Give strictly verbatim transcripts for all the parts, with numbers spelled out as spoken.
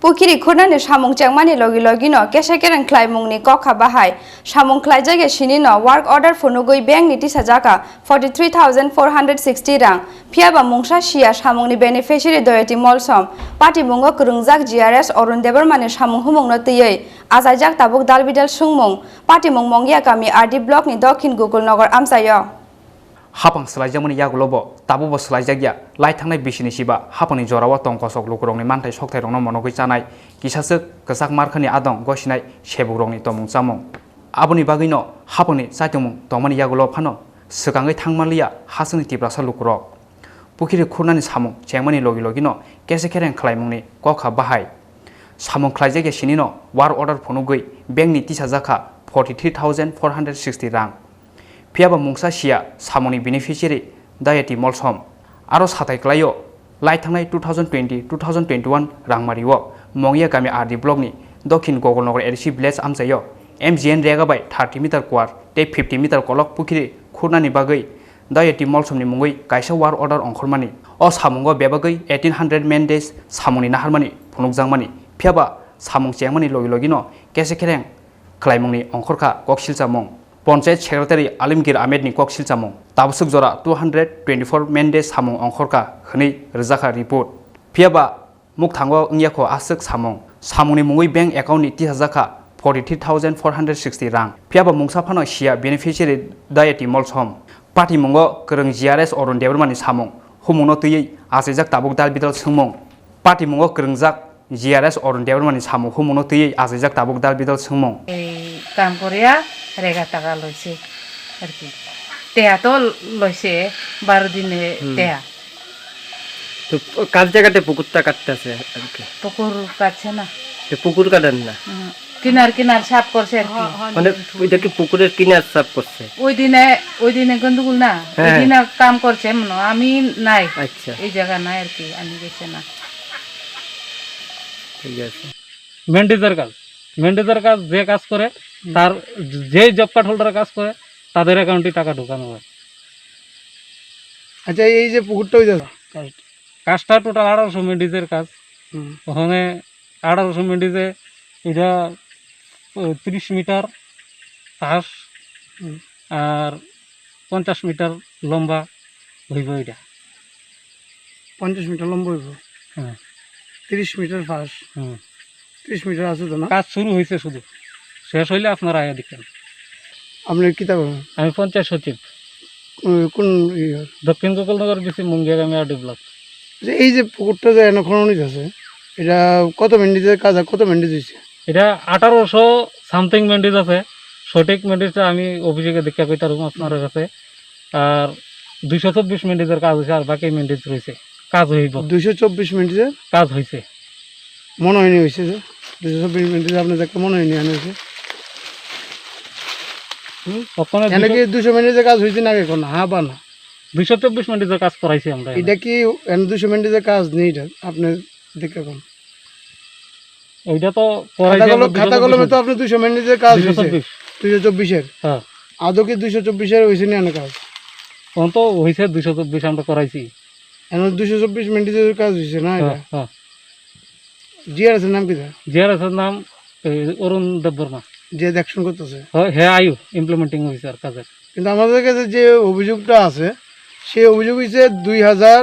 Pukhiri khurnani samung chengmani logi logino kesa kereng khlaimungni kokha bahai. Samung khlaijak ya sinino work order phunugwi bankni tisajak kha forty three thousand four hundred sixty rang. Phiyaba mungsa siya samungni beneficiary Doyati Molsom. Patimungo kwrwngjak G R S Arun Debbarmani samung humungno twiwi achaijak tabuk dalbidal swngmung. Patimung Mongia kami R D blockni Dokhin Gokulnagar amchaio. Hapang swlaijakmani yagulo bo tabukbo swlaijakya. Lai thangnai bisini siba hapangni jorao tong kosok lukurokni manthai sokthai rokno monogwi chanai, kisaswk kwchak markhani adong gosinai sebukrokni tomung chamung. Aboni bagwino hapangni chaitongmung tongmani yagulo phano swkangwi thangmanliya hachwkni Tiprasa lukurok. Pukhiri khurnani samung chengmani logi logino kesa kereng khlaimungni kokha bahai. Samung khlaijakya sinino work order phunugwi bankni tisajak kha forty three thousand four hundred sixty rang. Phiyaba mungsa siya samungni beneficiary Dayati Molsom. Aro sathai kwlaio lai thangnai two thousand twenty two thousand twenty-one rangmario Mongia kami R D blockni Dokhin Gokulnagar A D C village amchaio M G N rega bai thirty meter kuar tei fifty meter kolok pukhiri khurnani bagwi Dayati Molsomni mungwi kaisa work order ongkhormani. O samungo bebagwi eighteen hundred man days samungni naharmani phunukjakmani. Phiyaba samung chengmani logi logino kesa kereng khlaimungni ongkhorkha koksilchamung. Panchayat Secretary Alimgir Ahmedni koksilchamung. Tabaswk jora two hundred twenty-four man days samung ongkhorkha hwnwi rwjakha report. Phiyaba mukthango wngya kho aswk samung. Samungni mungwi bank account ni tisajak kha forty three thousand four hundred sixty rang. Phiyaba mungsa phano siya beneficiary Dayati Molsom. Patimungo kwrwng G R S Arun Debbarmani samung. Humungno twiwi achaijak tabuk dal bidal swngmung. Patimungo kwrwngjak G R S Arun Debbarmani samung humungno twiwi achaijak tabuk dal bidal swngmung. এই কাম করিয়া রেগা টাকা লইছে আর কি। তেয়া তো লইছে বারো দিনে হুম। তেয়া। তো প-, কার জায়গাতে পুকুরটা কাটতে আছে আর কি? পুকুর কাটছে না। তো পুকুর কাটেন না? হুম। কিনার কিনার সাফ করছে আর কি। মানে এটা কি পুকুরের কিনার সাফ করছে? ওই দিনে, ওই দিনে গন্ডগোল না, ওই হ্যাঁ। দিনে কাম করছে মনে হয়, আমি নাই। আচ্ছা। এই জায়গা নাই আর কি, আমি গেছে না। ঠিক আছে। মেন্ডিজের কাজ, মেন্ডিজের কাজ যে কাজ করে, হুম। তার যেই জব কার্ড হোল্ডার কাজ করে, তাদের অ্যাকাউন্টে টাকা ঢোকানো হয়। আচ্ছা, এই যে পুকুরটা ওই যে কাজটা টোটাল আঠারোশো মেন্ডিজের কাজ। হুম। ওখানে আঠারোশো মেন্ডিজে এটা, আহ, ত্রিশ মিটার পাশ হুম। আর পঞ্চাশ মিটার লম্বা হইব এটা। পঞ্চাশ মিটার লম্বা হইব? হ্যাঁ। ত্রিশ মিটার পাশ? হুম। ত্রিশ মিটার আছে তো না? কাজ শুরু হয়েছে শুধু, শেষ হইলে আপনারা আয়া দেখবেন। আপনি কিতা করেন? আমি পঞ্চায়েত সচিব। কোন, কোন ইয়ে? দক্ষিণ গোকুলনগর ডিসি মুঙ্গিয়াগামী আরডি ব্লক। আচ্ছা, এই যে পুকুরটা যে এনে খনন হইতেছে, এটা কত মেন্ডিজের কাজ আর কত মেন্ডিজ হয়েছে? এটা আঠারোশো সামথিং মেন্ডিজ আছে, সঠিক মেন্ডিজটা আমি অফিসে গিয়ে দেখে কইতাম আপনার কাছে। আর দুইশো চব্বিশ মেন্ডিজের কাজ হয়েছে, আর বাকি মেন্ডিজ রয়েছে, কাজ হইব। দুইশো চব্বিশ মেন্ডিজের? কাজ হয়েছে। মনে হয়নি হয়েছে যে দুইশো চব্বিশ মেন্ডিজ আপনার দেখতে মনে হয়নি এনে হয়েছে। হুম? ওখানে এনে দুইশো কি দুইশো মেন্ডিজের কাজ হয়েছে নাকি এখন? হ্যাঁ বা না? দুইশো চব্বিশ মেন্ডিজের কাজ করাইছি আমরা এনে। এটা কি এনে দুইশো মেন্ডিজের কাজ নেই এটা? আপনি দেখে কোন? এইটা তো করাইছি খাতা কলম, আমরা খাতা কলমে তো দুইশো চব্বিশ। আপনি দুইশো মেন্ডিজের কাজ হয়েছে। দুইশো চব্বিশ। দুইশো চব্বিশের? হ্যাঁ। আদৌ কি দুইশো চব্বিশের হয়েছে না এনে কাজ? তখন তো হয়েছে দুইশো চব্বিশ আমরা করাইছি। এনে দুইশো চব্বিশ মেন্ডিজের কাজ হয়েছে না হ্যাঁ, এটা? হ্যাঁ। জিআরএস এর নাম কি স্যার? জিআরএস এর নাম, এ, অরুণ দেববর্মা। যে দেখশন করতেছে? হ-, হে আইউ, ইমপ্লিমেন্টিং অফিসার কাজের। কিন্তু আমাদের কাছে যে অভিযোগটা আছে, সেই অভিযোগ হচ্ছে দুই হাজার,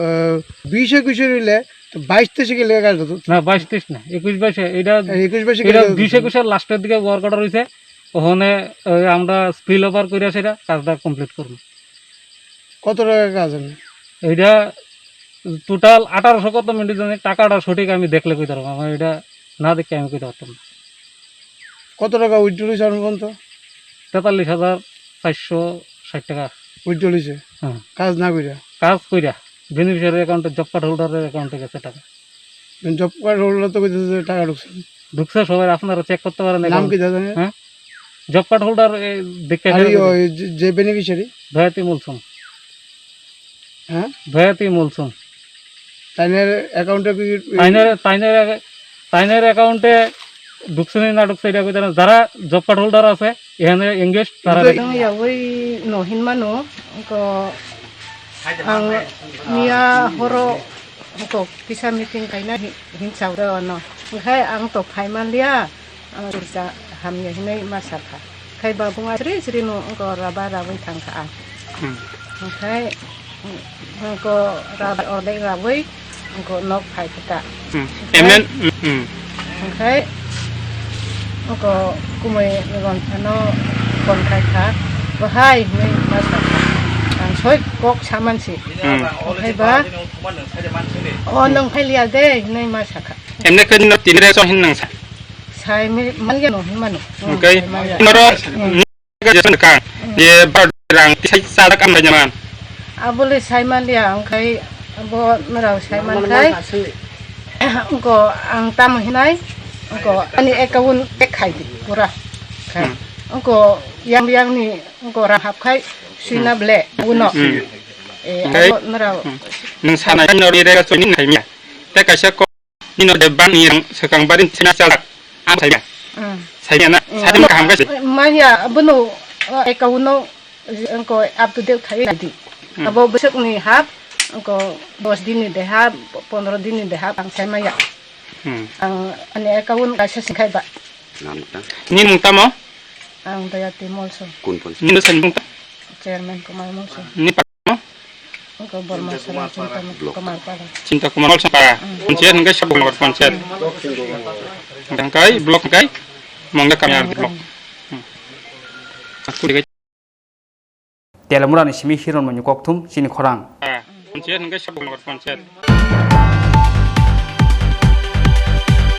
আহ, বিশ একুশে হইলে তো বাইশ তেইশে গেলে কাজ হতো। না, বাইশ তেইশ না, একুশ বাইশে, এটা, হ্যাঁ, একুশ বাইশে এটা গেলে হতো। বিশ একুশের লাস্টের দিকে ওয়ার্ক অর্ডার হইছে, ওখানে, ওই, আমরা স্পিল ওভার করে সেটা কাজটা কমপ্লিট করবো। কত টাকা কাজ হবে? এইটা টোটাল আঠারোশো কত মেন্ডিজ জানি, টাকাটা সঠিক আমি দেখলে কইতে পারবো, আমার এটা না দেখে আমি কইতে পারতাম না। কত টাকা উইথড্র হয়েছে এখন পর্যন্ত? তেতাল্লিশ হাজার চারশো ষাট টাকা। উইথড্র হয়েছে? হ্যাঁ। কাজ না কইরা? কাজ কইরা, বেনিফিশিয়ারি অ্যাকাউন্টে, জব কার্ড হোল্ডারের অ্যাকাউন্টে গেছে টাকা। জব কার্ড হোল্ডার তো কইতেছে যে টাকা ঢুকছে। ঢুকছে, সবাই আপনারা চেক করতে পারেন নাম অ্যাকাউন্ট। কি দাদা? হ্যাঁ? জব কার্ড হোল্ডার, এ, দেখে আরে ফেলে ওই দিন। যে, যে বেনিফিশিয়ারি? দয়াতি মলসুম। হ্যাঁ? দয়াতি মলসুম। তাইনের অ্যাকাউন্টে কি তাইনের, তাইনের, তাইনের অ্যাকাউন্টে ঢুকছে নি না ঢুকছে এটা কইতে না। যারা জব কার্ড হোল্ডার আছে, এখানে এঙ্গেজ, তারা এটা Ang yawi no hinmano, ko ang miya horo Ungko kisa meeting kaina hi-, hinsa ura ono. Ungkhai ang to phai manliya, ang ja hamya hinui ma sakha. Khai babung asri sri no ungko raba rabui thangkha ang. Hmm. Ungkhai ungko raba ordek rabui ungko nok phai kha. Hmm. Ungkhai Emnen, hmm, hmm. Ungkhai ungko kumui gon phano phone khai kha. Bahai hinui ma sakha. Ang soi kok saman si. Hmm. Ungkhai ba O nung phai liya de, hinui ma sakha. Emne khe nino tini re chong hin nang sa. Sai mi, man ya no, hin mano. Oke. Man ya. Noro, hmm, ni ga jason ka. Hmm. Ye bar rang tisai sa da kam da jaman. Abole sai man liya, ang khai, abo nara sai man khai. Ko ang tam hinai, ko ani account ek khai di, pura. Khai. Hmm. Ko yang yang ni, ko rang hap khai, suina ble, uno. Hmm. Eh, oke. Abo nara. Hmm. Nung sana noro ni re ga chong hin khai miya. Te kaisa ko Nino de bang ni yang sekang barin sina chalak. Ang saya. Hmm. Saya na, hmm, saya mah kaham kasi. Manya, abono, eh, account no, eh, ko up to date khai di. Hmm. Abo besok ni hap, ko dos din ni de hap, pondro din ni de hap, ang saya maya. Hmm. Ang ani account kaisa singkhai ba. Ni mung tamo? Ang Dayati Molso. Kun pon? Ni sen mung ta? Chairman Kumar Molso. Ni pa? Ungko Borma Sara Chinta Kumar Para. Chinta Kumar Molso Para. Hmm. Panchayat hingke Sabungar Panchayat. Hingke block hingke Mongda Kamyar block. Hmm. Aku diga Telamura ni simi hiron mani kokthum chini khorang. Panchayat hingke Sabungar Panchayat.